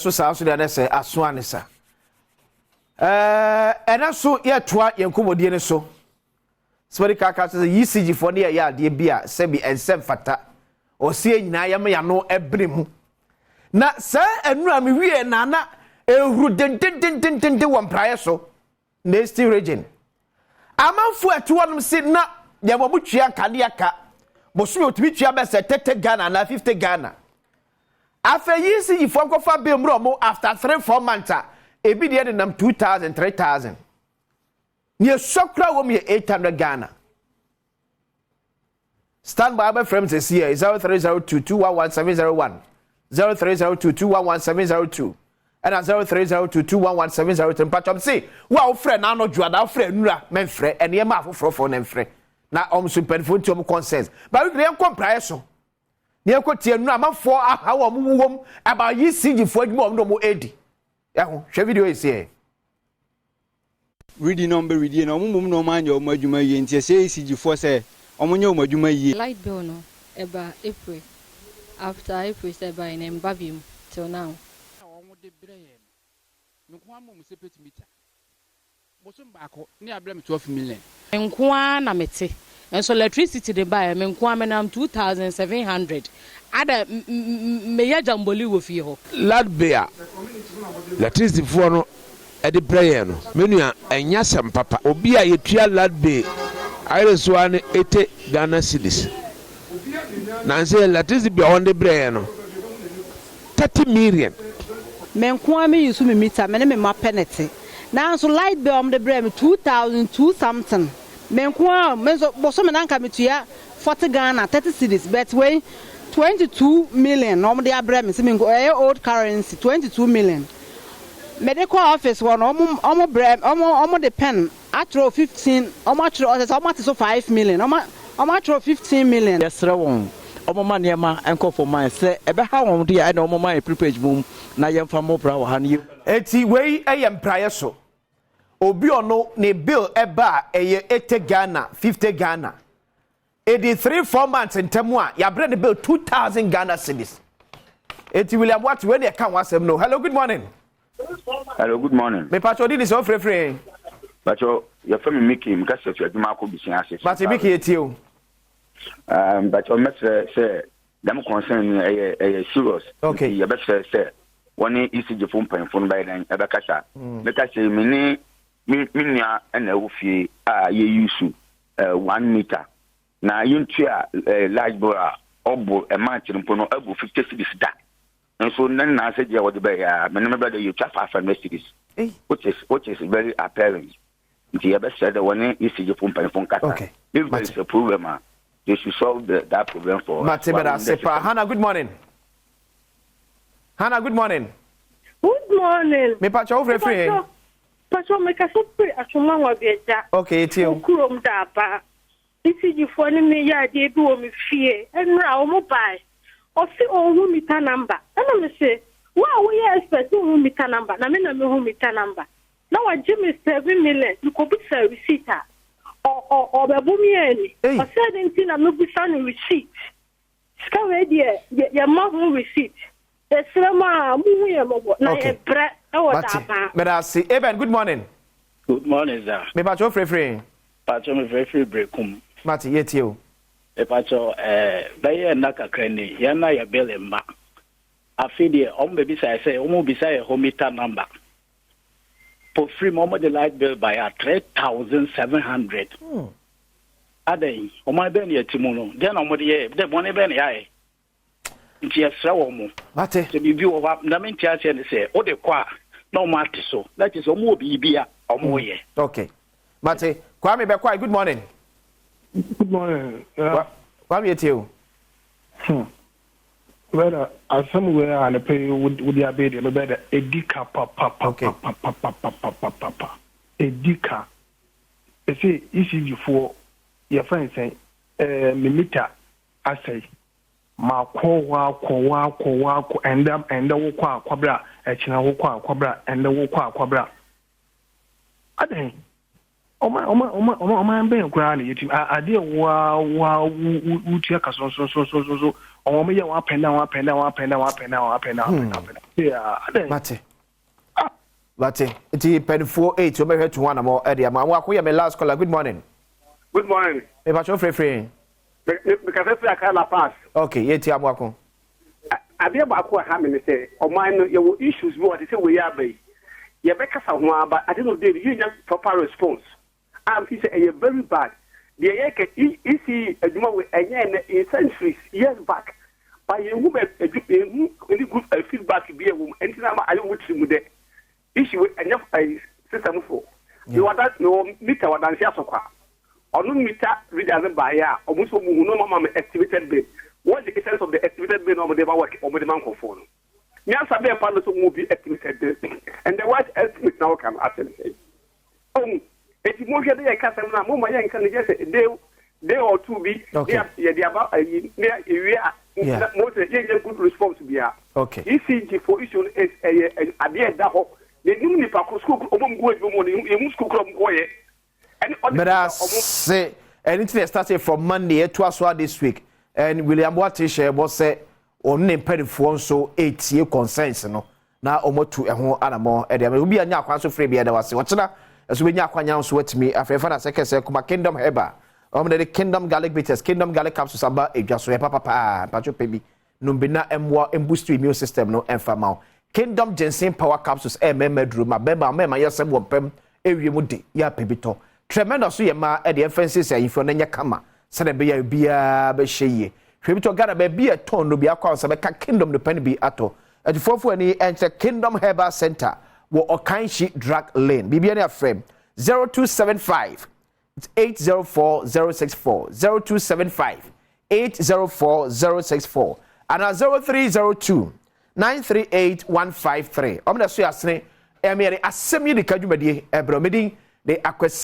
So saa nso deɛ ne sɛ aso ane sa. Ɛɛ ɛna so yɛtoa yɛn nkɔmmɔdie no so. Sɛbɛde kaka kyerɛ sɛ ECG foɔ ne yɛyɛ adeɛ bi a sɛbi ɛnsɛ mfata. Ɔseɛ nyinaa yɛma yɛano ɛbene mu. Na saa nnura me wie na na ehuru dendendendenden wɔ mpraeɛ so na Eastern Region. Amanfoɔ a ɛte hɔnom se na deɛ wɔn tua nkanea ka bosome otumi tua bɛ sɛ 30 Ghana anaa 50 Ghana. Afei ECG foɔ nkɔfa bill mmerɛ ɔmo after 3-4 months a ebi deɛ nenam 2000, 3000. Nea esua koraa wɔ mu yɛ 800 Ghana. Stand by, abɛfrɛ m sɛsi yɛ 0302 211 701, 0302 211 702 ɛna 0302 211 703. Mpatwam se wo a wofrɛ n'ano dwoada, wofrɛ nura, mɛmfrɛ ɛnneɛma afoforɔfoɔ na mfrɛ na ɔmo so mpanimfoɔ nti ɔmo concerns baabi kura. Yɛnkɔ mpraeɛ so na yɛnkɔ tie nura amanfoɔ aha wɔ ɔmo wɔm about ECG foɔ adwuma ɔmo na ɔmo edi ɛho. Hwɛ video yi si yɛ. Redi na ɔmo bɛ na ɔmo mmom na ɔmo anyɛ ɔmo adwuma yie, nti ɛsɛ ECG foɔ sɛ ɔmo nyɛ ɔmo adwuma yie. Light bill no ɛba April, after April sɛ ɛba yɛn ɛmba bi mu till now. A wɔn de brɛ yɛn no, me nko ama mu separate meter, bosom baako ne abrɛ me 12 million. Nko ara na mete nso electricity de baeɛ, me nko ara menam 2700 ada meyɛ jamboli wɔ fie hɔ. Light bill a electricity foɔ no ɛde brɛ yɛn no, me nua, ɛnya sɛm papa. Obi a yɛtua light bill ayere so ara ne 80 Ghana cedis, nansi electricity bill a wɔn de brɛ yɛn no, 30 million. Me nko ara me use me meter, me ne me ma pɛ ne te, nanso light bill ɔmo de brɛ me 2000 two something. Me nko ara me nso bosome na nka metua 40 Ghana, 30 cedis, but wei 22 million na ɔmo de abrɛ me sɛ me nko. Ɛyɛ old currency, 22 million. Mede kɔ office hɔ no, ɔmo brɛ ɔmo de pen atwerɛ 15, ɔmo atwerɛ ɔsɛ sɛ ɔmo ate so 5 million, ɔmo atwerɛ 15 million. Yɛsrɛ wɔn, ɔmoma nneɛma nkɔ fam man sɛ ɛbɛha wɔn deɛ, ɛna ɔmoma yɛ prepaid mu na yɛmfa mmɔ wɔ ha no yɛ. Eti wei yɛ mpraeɛ so. Obi ɔno ne bill ɛba a ɛyɛ 80 Ghana, 50 Ghana, edi 3-4 months ntɛm a yɛabrɛ ne bill 2000 Ghana cedis. Eti William Wati, wei de ɛka ho asɛm no. Hello, good morning. Hello, good morning. Mepatwa odi ni sɛ ɔfrɛfrɛ. Bàtò, yɛfrɛ me Miki, meka sɛ fi adwuma akɔ bisua ase. Mate, Miki, etie o. Bàtò, mɛsrɛ sɛ dɛm concern no ɛyɛ serious. Okay. Nti yɛbɛsrɛ sɛ wɔne ECG fo mpanyinfo no bɛyɛ dɛn ɛbɛkasa. Meka sɛ me ne me nua ɛna ɛwɔ fie a yɛ use one meter na yɛntua light bill a ɔbɔ ɛma nkyɛn mpo no ɛbɔ 50 cedis da nso ne nan sɛ deɛ wɔde bɛyɛ a me ne me brother yɛtwa 500 cedis, which is very apparent. Nti yɛbɛsrɛ dɛ wɔne ECG fo mpanyinfo nkasa. If there is a problem a, they should solve that problem for us. Mate, bɛda ase pa. Hannah, good morning. Hannah, good morning. Good morning. Mepatwa wo frɛfrɛ yɛn. Pastor, mekasa firi Atwoma Nwabiagya. Okay, etie o. Kurom da aba. ECG foɔ ne me yɛ adeɛ bi wɔ me fie. Ɛnura wɔn bae. Ɔsi ɔnhu meter number. Ɛna me se, wo a woyɛ expert nhu meter number na me na me hu meter number. Na wagye me 7 million. Nkɔbisa receipt a, ɔ ɔ ɔbɛbo mi ani. Ɔsɛ de nti na mebusa no receipt. Sika wei deɛ yɛ ma ho receipt. Yɛsrɛ mu a muhu yɛ mmɔbɔ na yɛbrɛ ɛwɔ Mate. Daabaa. Bɛda ase. Eben, good morning. Good morning, sir. Mepatwa wo frɛfrɛ. Pacho, me frɛfrɛ Brekum. Mate, yɛtie o. Pacho, bɛyɛ nna kakra ni, yɛn na yɛ bill mma. Afei deɛ, ɔmo bɛbisa yɛ sɛ, ɔmo bisa yɛ hɔ meter number. Pofiri mu, ɔmo de light bill ba yɛ 3700. Adɛn, ɔmo bɛn ne yɛte mu no, deɛ na ɔmo de yɛ, dɛ bɔne bɛn ne yɛayɛ. Nti yɛsrɛ wɔn mo. Mate. Sɛ biribi wɔ hɔ a, na mente aseɛ ne sɛ, wode kɔ a, na ɔmo ate so. Na kyerɛ sɛ ɔmo wɔ biribi a ɔmo yɛ. Okay. Mate. Kwame Bɛkwai, good morning. Good morning. Kwame, yɛtie o. Brother, asɛm wei a anɔpɛ yi wode abɛɛ deɛ, mebɛyɛ dɛ ɛdi ka papapapapapapapapa, ɛdi ka. Ɛsɛ ECG foɔ yɛfrɛ n sɛn me meter asɛe, makɔ hɔ akɔ hɔ akɔ hɔ akɔ, ɛndɛ ɛndɛ wokɔ akɔbrɛ a ɛkyena, wokɔ akɔbrɛ a ɛndɛ, wokɔ akɔbrɛ a adɛn? Ɔma ɔma ɔma ɔma ɔman bɛn koraa na yɛtim adeɛ waa waa wotua ka so so so so so so. Ɔmo yɛ wɔn up and down, up and down, up and down, up and down, up and down, up and down, up and down. Yeah, adɛn? Mate. Mate. Nti mpanimfoɔ eight wɔn bɛhwɛ to ho anamɔ ɛde ama. Wɔn akɔ yɛ my last caller. Good morning. Good morning. Mepatwa firifiri. Mekasa firi Accra Lapaz. Okay, yɛ ti amoako. Adeɛ baako a ha me ne sɛ ɔman no, yɛwɔ issues bi wɔ te sɛ wei aba yi, yɛbɛkasa ho aba, at the end of the day yɛnya proper response a mfi sɛ ɛyɛ very bad. Deɛ yɛkɛ ECG adwuma wei, ɛnyɛ ɛnɛ, in centuries years back, but yɛnhu bɛ adwu, yɛnhu any good feedback bi a ɛwɔ mu. Ɛnti na ama ayɛ wɔ tiri mu dɛ issue wei ɛnyɛ ɛyɛ system fo. Mewɔ da, mewɔ meter wɔ Adansi Asokwa. Ɔno meter reader no baeɛ a, ɔmo nso ɔmo hu no, ɔmo ama me estimated bill. What's the essence of the estimated bill na ɔmo de ma work, ɔmo de ma nkɔfoɔ no? Nyansa bɛɛ pa no so mo bi estimated bill and the word estimate na wɔka no asɛm sɛ ɔmo eti mo hwɛ de yɛ kasɛm na mo ma yɛ nka no gye sɛ day or two bi yɛde aba ayi ne ewie a mo sɛ yɛ nyɛ good response bia. ECG for issue no is ɛyɛ adeɛ ɛda hɔ na enim nipa ko sukuu ɔmo mu gu adwuma mu no, emu sukuu kura ɔmo kɔ yɛ ɛne ɔde Meda ɔmo. Se ɛne ti na start from Monday ɛto aso this week, and William Boate hyɛ bɔ sɛ ɔno ne mpanimfoɔ nso etie concerns no na wɔn atu ɛho anamɔ ɛde ama. Obi anya akwan so firi bi, ɛda wase. Ɔkyena ɛso bɛnya akwanya nso atumi afɛɛfɛ na sɛ kɛsɛ kuma Kingdom Herbal, wɔn de Kingdom Garlic Bitters, Kingdom Garlic Capsules aba edwa so. Yɛ papapaa mpatwo pɛ bi nombi na ɛmmoa mboost immune system no ɛmfa ma wo. Kingdom Ginseng Power Capsules ɛyɛ mmarima duro ma bɛrima mmarima yɛ sɛm wɔ mpɛm ewie mu de yɛ apɛ bi tɔ. Tremendous so yɛ mmaa ɛde ɛmfa nsiesie ahemfo no nyɛ kama sɛdeɛ ɛbɛyɛ a obiara bɛhyɛ yie. Hwɛ bi tɔ. Ghana baabi a ɛtɔn no bi akɔ a sɛ bɛka Kingdom no pɛ no bi atɔ. Atufoɔfoɔ ani ɛnkyerɛ Kingdom Herbal Center wɔ Ɔkanhyi Drug Lane. Biribiara ne afrɛ 0275 804 064, 0275 804 064 ana 0302 938 153. Ɔmo na so yɛ asene ɛmɛ yɛde asɛm yi de ka dwumadie ɛbrɛ ɔmɛdin de akwasi.